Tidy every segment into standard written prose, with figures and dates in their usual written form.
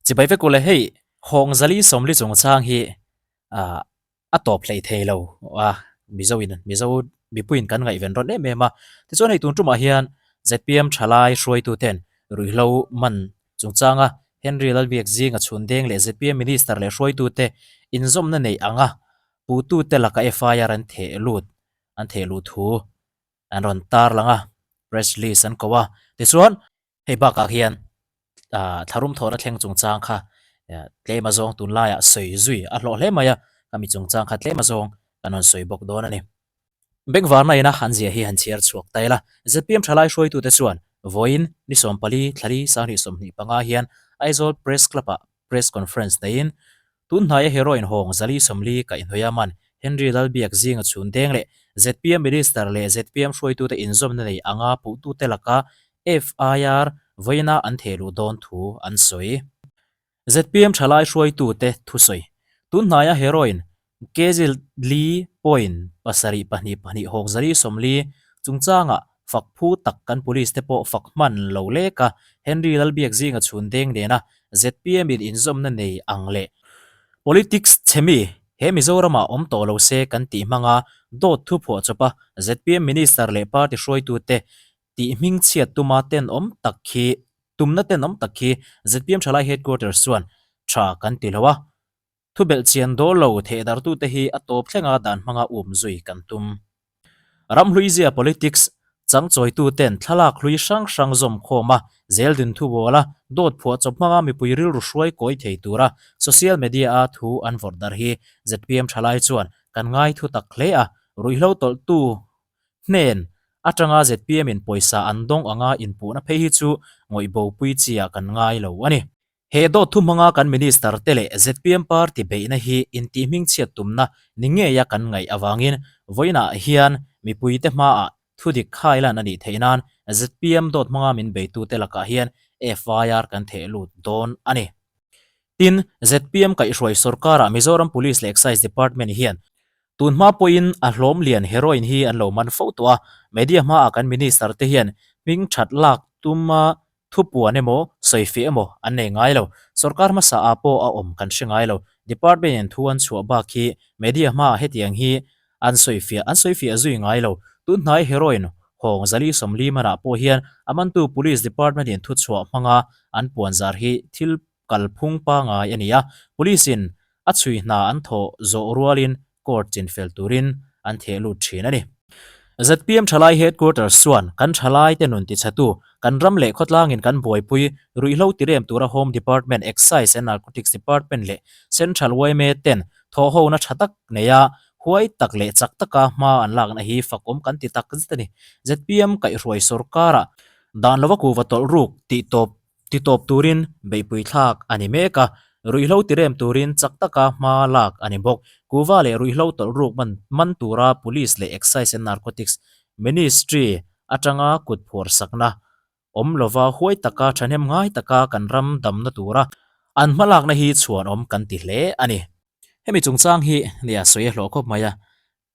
Chibai vek ule hei hawng zali sawmli chungchang hi ah a tawp hlei thei lo a Mizo in Mizo mipuiin kan ngaihven rawn em em a tichuan hei tun tumah hian zpm thalai hruaitu ten ruihhlo man chungchanga Henry Lalbiak zinga chhun deng leh zpm minister leh hruaitu te inzawmna neih anga putu te laka FIR an theh lut an theh luh thu an rawn tarlang a press release an ko a tichuan Hei bakah hian ah thlarum thawhna thleng chungchang kha tlem azawng tunlaiah sawi zui a hlawh hle mai a, khami chungchang kha tlem azawng kan rawn sawi bawk dawn a ni. Bengvarna ina an zia hi han chhiar chhuak ta ila, zpm thalai hruaitute chuan vawiin ni 14 thlali 2025 hian Aizawl Press Club-ah Press Conference neiin tun hnaia heroin hawng Zali 40 kaihhnawih a man Henry Lalbiak zinga chhun deng leh zpm Minister leh zpm hruaitute inzawmna nei anga puhtute laka FIR vawiina an theh luh dawn thu an sawi. Zpm thalai hruaitute thusawi tun hnaia heroin Kg li point pasarih pahnih pahnih hawk zali 40 chungchangah fak phu tak kan police te pawh fak hman lo lek a, Henry Lalbiak zinga chhun deng nena zpm in inzawmna nei ang leh politics chhe mi he Mizoramah awm tawh lo se kan tih hmanga dawt thu phuah chawpa zpm minister leh party hruaitute tih hmingchhiat tuma tenawm tak khi tumna tenawm tak khi zpm thalai headquarters chuan tha kan ti lo a. Thubelh chian dawl lo thehdartute hi a tawp thlenga dan hmanga um zui kan tum. Ramhluizia politics changchawituten thlalak hlui hrang hrang zawm khawm a, zeldin thubawla dawt phuah chawp hmanga mipui rilru hruai kawi thei tura social media-a thu an vawrh darh hi zpm thalai chuan kan ngai thu tak hle a, ruihhlo tawlhtu hnen atanga zpm-in pawisa an dawng anga inpuhna phei hi chu ngawih bopui chi-ah kan ngai lo a ni. He dawt thu hmanga kan Minister te leh zpm party beihna hi intihhmingchhiat tumna ni ngeia kan ngaih avangin vawiinah hian mipuite hmaah thudik khailan a nih theih nan zpm dawt hmanga min beitute lakah hian FIR kan theh lut dawn a ni. Tin, zpm kaihhruai sorkarah Mizoram Police leh Excise Department hian tun hma pawhin a hlawm lian heroin hi an lo man fo tawh a, media hmaah kan Minister te hian hming that lak tuma Thupuan emaw, sawifiah emaw an nei ngai lo. Sorkar hmasa ah pawh a awm kan hre ngai lo. Department in thu an chhuah bak hi media hmaah hetiang hi an sawifiah an sawifiah zui ngai lo. Tun hnai heroin hawng zali 40 manah pawh hian a mantu Police Department in thuchhuah hmanga an puanzar hi thil kalphung pangai a ni a. Police in A chhui hna an thawh zawh rualin court chinfel turin an theh lut thin a ni. Zpm Thalai Headquarters chuan kan thalaite nun tichhetu, kan ram leh khawtlangin kan buaipui ruihhlo tirem tura Home Department, Excise and Narcotics Department leh Central yma ten thawhhona tha tak neia huai tak leh chak taka hma an lakna hi fakawm kan ti tak zet a ni. Zpm kaihhruai sorkara dan lova kuva tawlh ruk tih tawp Ti tawp turin beihpui thlak a ni mek a, ruihhlo tirem turin chak taka hma lak a ni bawk. Kuva leh ruihhlo tawlh ruk man man tura Police leh Excise and Narcotics Ministry atanga kut phuar sakna awm lova huai taka thahnem ngai taka kan ram damna tura an hmalakna hi chhuanawm kan ti hle a ni. Hemi chungchang hi nia sawi a hlawh khawp mai a,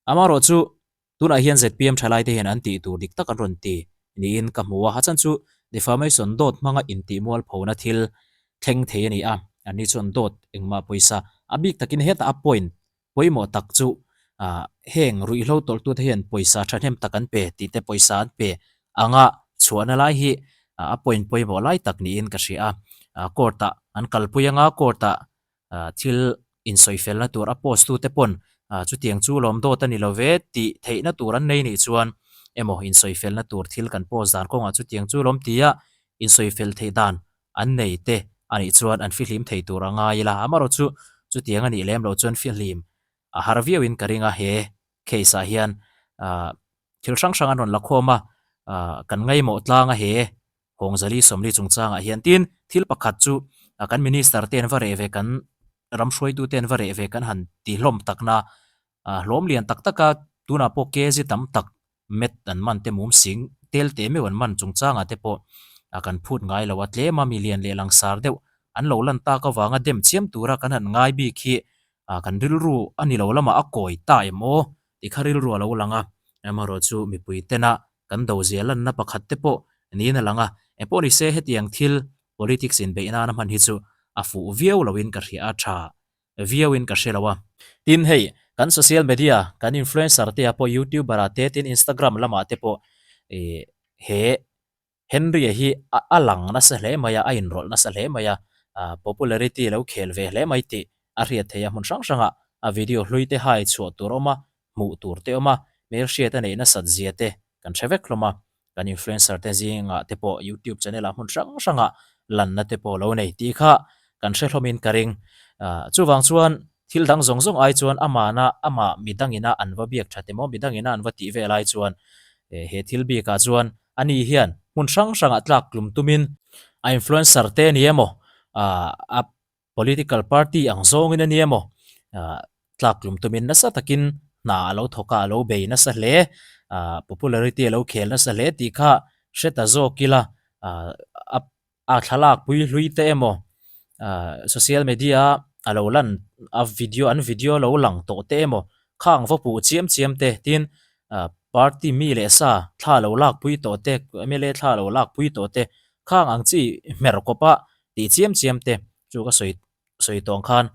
Amaherawh chu tunah hian zpm thalaite hian an tih tur dik tak an rawn ti niin ka hmu a, a chhan chu defamation dawt hmanga intih mualphona thil thleng thei a ni a, anni chuan dawt engmah pawisa a bik takin hetah a point pawimawh tak chu ah heng ruihhlo tawlhtute hian pawisa thahnem tak an pe tih te pawisa an pe anga chhuahna lai hi a point pawimawh lai tak niin ka hria a, court ah an kalpui anga court ah thil insawifelna tur a post tute pawn chutiang chu lawm dawt a ni lo ve tih theihna tur an nei nih chuan emaw insawifelna tur thil kan post dan kawngah chutiang chu lawm tia insawifel theih dan an nei te a nih chuan an fihlim thei tur a ngai ila amaherawh chu chutiang a nih lem loh chuan fihlim a har viauin ka ring a he case ah hian thil hrang hrang an rawn la khawm a kan ngaimawh tlang a he Hawngzali 40 chungchangah hian tin thil pakhat chu kan minister te an va reh ve kan ram hruaitu te an va reh ve kan han ti hlawm takna hlawm lian tak taka tunah pawh kg tam tak met an man te mum sing tel teh meuh an man chungchangah te pawh kan phut ngai lo a tlem a milian leh langsar deuh an lo lan tak avanga dem chiam tura kan han ngai bik hi kan rilru a ni lo lamah a kawi ta em aw ti kha rilru a lo lang a amaherawh chu mipui tena Kan do zia lanna pakhat te pawh niin a lang a, engpawh ni se hetiang thil politics inbeih nana hman hi chu a fuh viau loin ka hria a, tha viauin ka hre lo a. Tin hei, kan social media, kan influencer te ah pawh youtuber ah te tin Instagram lamah te pawh ih he Henry-a hi a lang nasa hle mai a, a inrawlh nasa hle mai a, popularity lo khel ve hle mai tih a hriat theih a, hmun hrang hrangah a video hlui te hai chhuah tur awm a, hmuh tur te awm a, hmelhriat a neih nasat zia te kan hre vek hlawm a, kan influencer te zingah te pawh youtube channel ah hmun hrang hrangah lanna te pawh lo nei tih kha kan hre hlawmin ka ring. Chuvang chuan thil dang zawng zawng ai chuan amahna amah midangina an va biak that emaw midangina an va tih vel ai chuan he thil bikah chuan ani hian hmun hrang hrangah tlak tlum tumin a influencer te ni emaw a political party ang zawngin a ni emaw tlak tlum tumin nasa takin hna a lo thawk a, a lo bei nasa hle, popularity a lo khel nasa hle tih kha hre ta zawk ila a a thlalak pui hlui te emaw social media a lo lan a video an video lo lang tawh te emaw khang va puh chiam chiam te tin party mi leh sa thla lo lak pui tawh te mla thla lo lak pui tawh te khang ang chi hmer kawp a tih chiam chiam te chu ka sawi sawi tawh ang khan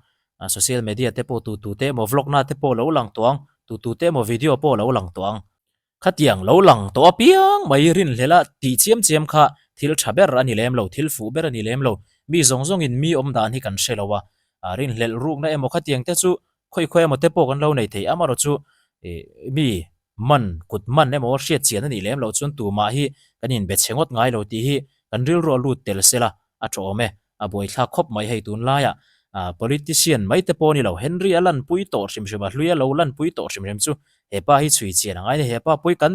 social media te pawh tu tu te emaw vlog na te pawh lo lang tawh ang tu tu te emaw video pawh lo lang tawh ang. Khatiang lo lang tawh apiang mai rinhlelh a tih chiam chiam kha thil tha ber a ni lem lo, thil fuh ber a ni lem lo. Mi zawng zawngin mi awm dan hi kan hre lo a, rinhlelh rukna emaw khatiang te chu khawi khawi emaw te pawh kan lo nei thei. Amaherawh chu mi man, kut man emaw hriat chian a nih lem loh chuan tumah hi kan inbe chhe ngawt ngai lo tih hi kan rilru a lut tel sela a tha awm e. A buaithlak khawp mai hei tunlaiah politician mai te pawh a ni lo, Henry a lanpui tawh hrim hrim a, hlui a lo lanpui tawh hrim hrim chu hepa hi chhui chian a ngai a ni, hepa pawh hi kan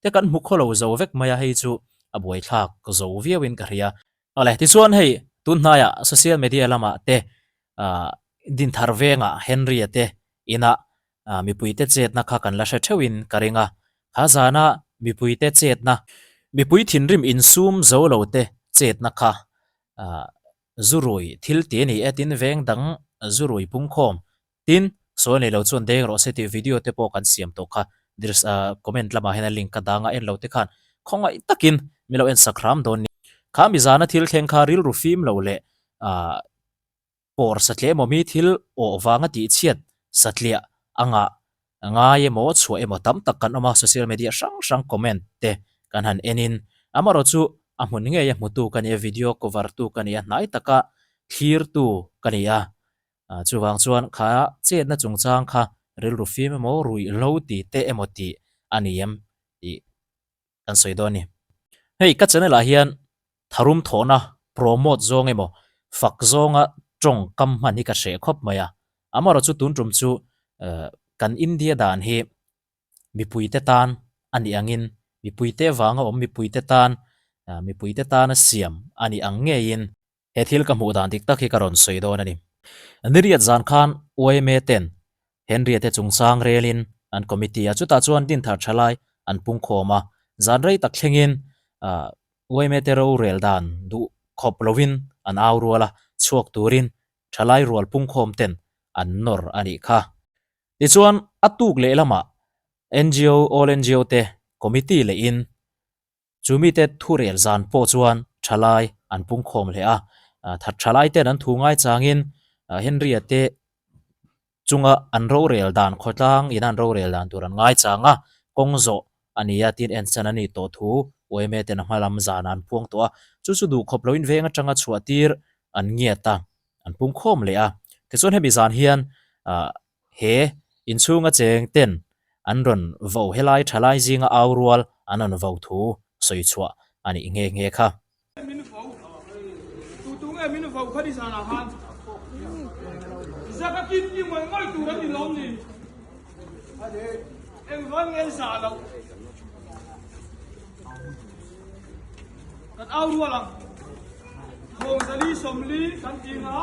te kan hmu khaw lo zo vek mai a, hei chu a buaithlak zo viauin ka hria. Awle, tichuan hei tunhnaiah social media lamah te Dinthar vengah Henry-a te inah mipuite chetna kha kan la hre theuhin ka ring a, kha zana mipuite chetna, mipui thinrim insum zo lo te chetna kha zurui thil ti a ni e tin veng dang zurui pungkhawm tin sawi nei lo chuan deng rawh se tih video te pawh kan siam tawh kha comment lamah hian a link ka dang a en lo te khan khawngaih takin min lo en sak hram dawn ni. Kha mi zana thil thleng kha rilru fim lo leh Pawr satliah emaw mi thil awh vanga tihchhiat satliah a ngah ngai emaw chhuah emaw tam tak kan awm a, social media hrang hrang comment te kan han en in amaherawh chu a hmun ngei a hmutu ka ni a, video cover tu ka ni a, hnai taka thlir tu ka ni a, chuvang chuan kha chetna chungchang kha rilru fim emaw ruihhlo ti te emaw tih a ni em tih kan sawi dawn a ni. Hei ka channel ah hian tharum thawhna promote zawng emaw fak zawnga tawngkam hman hi ka hreh khawp mai a, amaherawh chu tun tum chu kan India dan hi mipuite tan a nih angin mipuite vanga awm mipuite tan mipuite tana siam a nih ang ngeiin He thil ka hmuh dan dik tak hi ka rawn sawi dawn a ni. Niriat zan khan YMA ten Henry-a te chungchang relin an committee a, chutah chuan Dinthar thalai an pungkhawm a. Zan rei tak thlengin YMA te rorel dan duh khawp lovin an au rual a, chhuak turin thalai rual pungkhawm ten an nawr a nih kha. Tichuan a tuk lehlamah ngo, All ngo te committee lehin Chu mite thurel zan pawh chuan thalai an pungkhawm hle a, that thalai ten an thu ngai changin Henry-a te chunga an rorel dan khawtlang ina an rorel dan tur an ngai chang a, kawng zawh a ni a tin ensan a ni tawh thu yma ten a hma lam zanah an puang tawh a, chu chu duhkhawp loin veng atanga chhuah tir an ngiat a, an pungkhawm leh a. Tichuan hemi zan hian He inchhunga cheng ten an rawn vo helai thalai zinga au rual an rawn vo thu sawi chhuah a nih nghe nghe kha. Min vo tu tu nge min vo kha ni zanah khan zaka kim ki ngawih ngawih tur an ni lawm ni engvan nge zah loh kan au rual ang thawngzali 40 kan ti nga.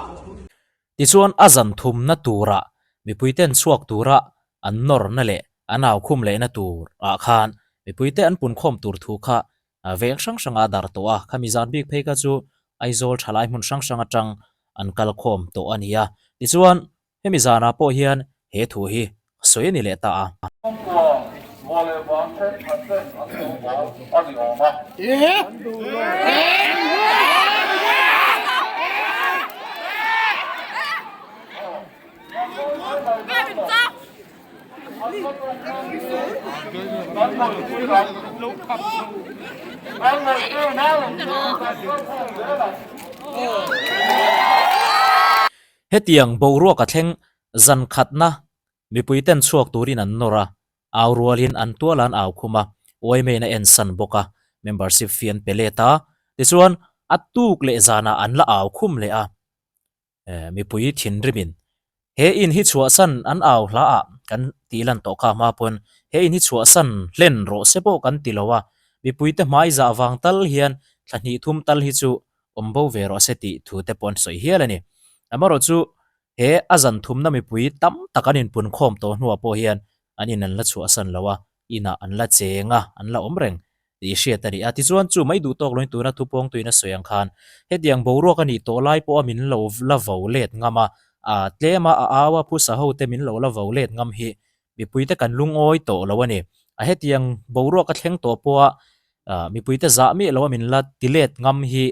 Tichuan a zan thumna turah mipuiten chhuak tura an nawrna leh an aukhum lehna turah khan mipuite an punkhawm tur thu kha veng hrang hranga a dar tawh a, khami zan bik phei kha chu Aizawl thalai hmun hrang hrang atang an kal khawm tawh a ni a. Tichuan hemi zanah pawh hian he thu hi sawi a ni leh ta a. Chhungkua vua leh vang thenkhat ten an lo haw a ni awm a. An la tawk hmangin kan ngawihpui ang. Kan ngawihpui hma lo chu kan kalkhawm zel ang. Hetiang boruak a thleng zan khatna mipuiten chhuak turin an nawr a, au rualin an tual an au khum a, uaimein a ensan bawk a, membership fee an pe let a, tichuan a tuk leh zanah an la au khum leh a. Mipui thinrimin he in hi chhuahsan an au hla ah kan tih lan tawh kha hma pawn he in hi chhuahsan hlen rawh se pawh kan ti lo a, mipuite hmai zah vang tal hian thla hnih thum tal hi chu awm bo ve rawh se tih thu te pawh an sawi hial a ni. Amaherawh chu he a zan thumna mipui tam tak an inpun khawm tawh hnuah pawh hian an in an la chhuahsan lo a, inah an la cheng a, an la awm reng tih hriat a ni a. Tichuan, chu mai duh tawk loin tuna thupawngtuin a sawi ang khan hetiang boruak a nih tawh lai pawha min lo la vo let ngam a, a tlem a, a au a, phusa ho te min lo la vo let ngam hi mipuite kan lungawi tawh lo a ni. A hetiang boruak a thleng tawh pawha mipuite zah miah loa min la ti let ngam hi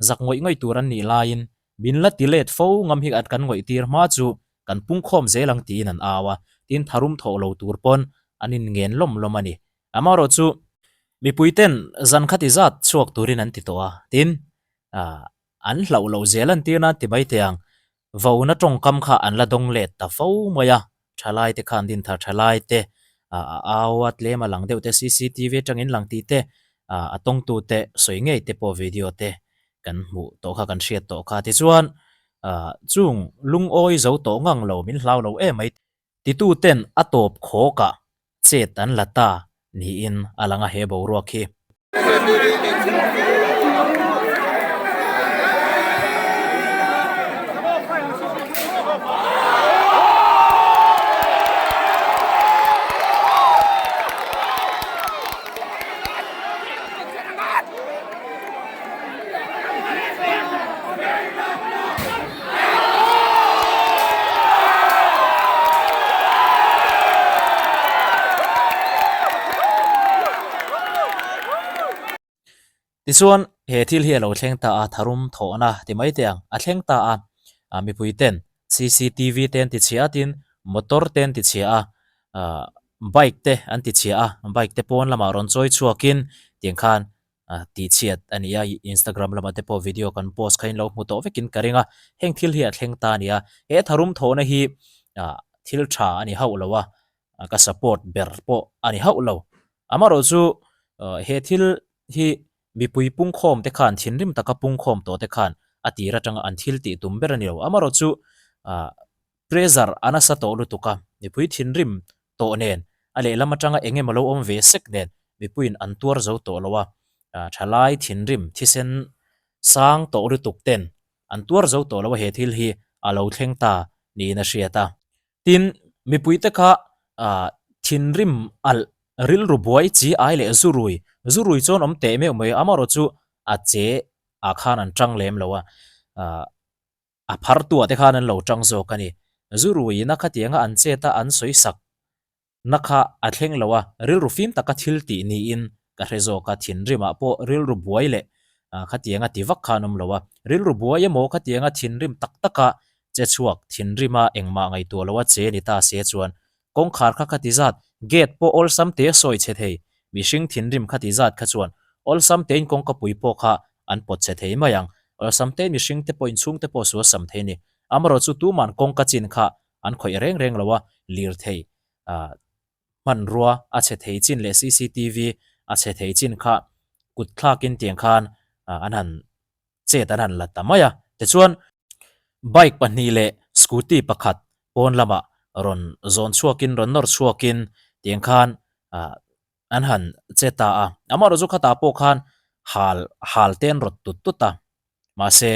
zak ngawih ngawih tur an nih laiin min la ti let fo ngam hi kan ngawih tir hma chu kan pungkhawm zel ang tiin an au a, tin tharum thawh lo tur pawn an inngen lawm lawm a ni. Amaherawh chu mipuiten zan khati zat chhuak turin an ti tawh a, tin an hlauh loh zel an tir nan ti mai teh ang, vona tawngkam kha an la dawng let ta fo mai a, thalai te khan dinthar thalai te a au a tlem a lang deuh te cctv atangin lang tih te a tawngtu te sawi ngei te pawh video te kan hmuh tawh kha kan hriat tawh kha tichuan chung lungawi zo tawh ngang lo min hlau lo em mai titu ten a tawp khawk ah chet an la ta niin a lang a he boruak hi. Tichuan, he thil hi a lo thleng ta a, tharum thawhna ti mai teh ang, a thleng ta a, ah mipui ten cctv te an ti chhia a tin motor te an ti chhia a, ah bike te an ti chhia a, bike te pawn lamah rawn chawi chhuakin tiang khan tihchhiat a ni a, Instagram lamah te pawh video kan post kha in lo hmu tawh vekin ka ring a, heng thil hi a thleng ta a ni a, he tharum thawhna hi thil tha a ni hauh lo a, ka support ber pawh a ni hauh lo. Amaherawh chu he thil hi mipui pungkhawm te khan thinrim taka pungkhawm tawh te khan a tir atanga an thil tih tum ber a ni lo. Amaherawh chu pressure a nasa tawh lutuk a, mipui thinrim tawh nen a lehlam atanga eng emaw lo awm ve sek nen mipuiin an tuar zo tawh lo a, thalai thinrim thisen sang tawh lutuk ten an tuar zo tawh lo a he thil hi a lo thleng ta niin a hriat a. Tin, mipuite kha thinrim alh rilru buai chi ai leh zu rui, zu rui chuan awm teh meuh mai amaherawh chu a che ah khan an tang lem lo a, A phar tuah te khan an lo tang zawk a ni. Zu ruiin a khatianga an chet a an sawi sak na kha a thleng lo a, rilru fim taka thil tih niin ka hre zawk a, thinrimah pawh rilru buai leh khatianga ti vak khan awm lo a, rilru buai emaw khatianga thinrim tak taka che chhuak thinrima engmah ngaihtuah lo a che ni ta se chuan Kawngkhar kha khati zat, gate pawh awlsam te a sawi chhe thei, mihring thinrim khati zat kha chuan awlsam tein kawngkapui pawh kha an pawt chhe thei mai ang. Awlsam tein mihring te pawh inchhung te pawh sual sam thei a ni. Amaherawh chu tuman kawngka chin kha an khawih reng reng lo a, lirthei hmanrua a chhe thei chin leh cctv a chhe thei chin kha kut thlakin tiang khan an han chet an han la ta mai a. Tichuan, bike pahnih leh scooty pakhat pawn lamah rawn zawn chhuakin rawn nawr chhuakin tiang khan ah an han che ta a. Amaherawh chu khatah pawh khan hal hal te an rawt tut tut a. Mahse,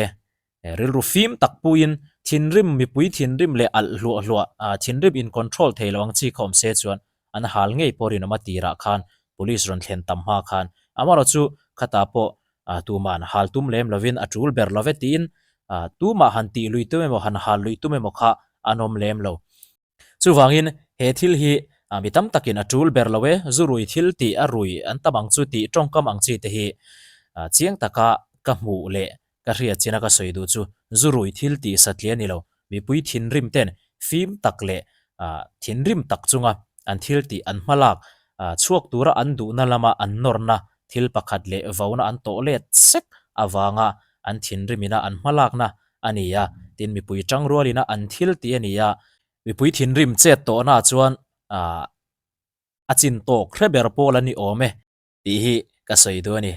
rilru fim tak puiin thinrim mipui thinrim leh alh hluah hluah ah thinrim in control thei lo ang chi kha awm se chuan an hal ngei pawh rinawm a tirah khan police rawn thlen tam hma khan amaherawh chu khatah pawh tuman hal tum lem lovin a tul ber love tiin tumah han tih lui tum emaw han hal lui tum emaw kha an awm lem lo. Chuvangin he thil hi mi tam takin a tul ber lo e, zu rui thil tih a rui an tam ang chu tih tawngkam ang chi te hi chiang taka ka hmuh leh ka hriat china ka sawi duh chu zu rui thil tih satliah a ni lo, mipui thinrim ten fim tak leh thinrim tak chunga An thil tih an hmalak chhuak tura an duhna lama an nawrna thil pakhat leh vauna an tawh let sek avanga an thinrimina an hmalakna a ni a, tin mipui tangrualina an thil tih a ni a. Mipui thinrim chet tawhnaah chuan a chin tawk hre ber pawl an ni awm e. Tih hi ka sawi duh a ni.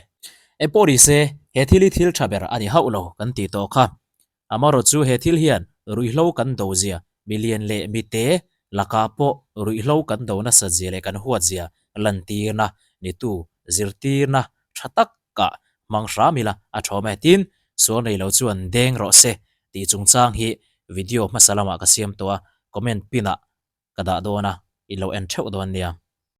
Engpawh ni se, he thil hi thil tha ber a ni hauh lo kan tih tawh kha. Amarawh chu he thil hian ruihhlo kan do zia, milian leh mite lakah pawh ruihhlo kan do nasat zia leh kan huat zia lantirna nitu zirtirna tha takah hmang hram ila a thawm e. Tin, sual nei lo chuan deng rawh se tih chungchang hi video hmasa lamah ka siam tawh a, comment pin ah ka dah dawn a, in lo en theuh dawn nia.